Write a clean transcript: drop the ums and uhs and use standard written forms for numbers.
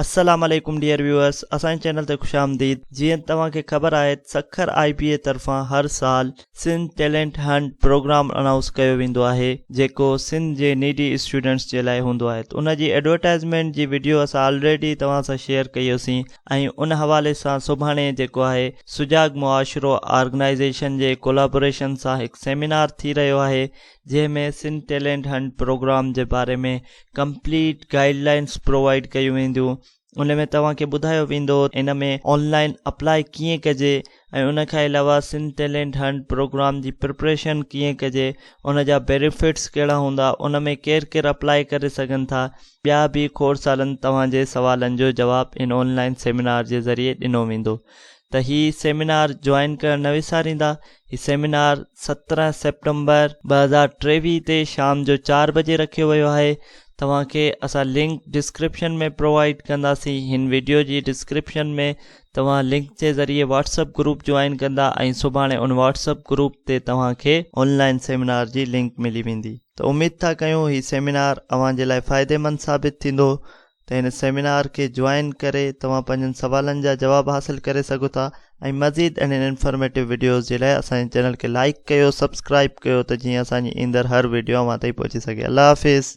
السلام عليڪم dear viewers اسان جي چينل تي خوش آمديد جيئن توهان کي خبر آهي ته سکر آئي بي اي طرفان هر سال Sindh talent hunt programme announce ڪيو ويندو آهي جيڪو سنڌ جي نيڊي اسٽوڊنٽس جي لاء هوندو آهي ته ان جي ايڊورٽائزمينٽ جي وڊيو اسان آلريڊي توهان سان شيئر ڪئي هئسين ۽ ان حوالي سان سڀاڻي جيڪو آهي سجاڳ معاشرو آرگنائيزيشن جي ڪولابوريشن سان هڪ سيمينار ٿي رهيو آهي جنهن ۾ سنڌ ٽيلنٽ هنٽ پروگرام جي باري ۾ ڪمپليٽ گائيڊ لائنس پرووائيڊ ڪيون وينديون ان ۾ توهان کي ٻڌايو ويندو ان ۾ آن لائن اپلائي ڪيئن ڪجي ۽ ان کان علاوه سنڌ ٽيلنٽ هنٽ پروگرام جي پرپريشن ڪيئن ڪجي ان جا بينيفٽس ڪهڙا هوندا ان ۾ ڪير ڪير اپلائي ڪري سگهن ٿا ٻيا به کوڙ سارن توهان جي سوالن جو جواب ان آن لائن سيمينار جي ذريعي ڏنو ويندو ته هي سيمينار جوائن ڪرڻ نه وساريندا. هي سيمينار 17 سيپٽمبر 2023 تي شام جو چار بجي رکيو ويو آهي. توهان کي اسان لنڪ ڊسڪرپشن ۾ پرووائيڊ ڪنداسين. هن وڊيو جي ڊسڪرپشن ۾ توهان لنڪ جي ذريعي واٽس اپ گروپ جوائن ڪندا ۽ سڀاڻي ان واٽس اپ گروپ تي توهان کي آن لائن سيمينار جي لنڪ ملي ويندي ته اميد ٿا ڪيون هي سيمينار اوهان جي لاء فائديمند ثابت ٿيندو. ته هن سيمينار کي جوائن ڪري توهان پنهنجن سوالن جا جواب حاصل ڪري سگهو ٿا ۽ مزيد اهڙين انفارميٽو وڊيوز جي لاء اسان جي چينل کي لائيڪ ڪيو سبسڪرائيب ڪيو ته جيئن اسان جي ايندڙ هر وڊيو اوهان تائين پهچي سگهي الله حافظ.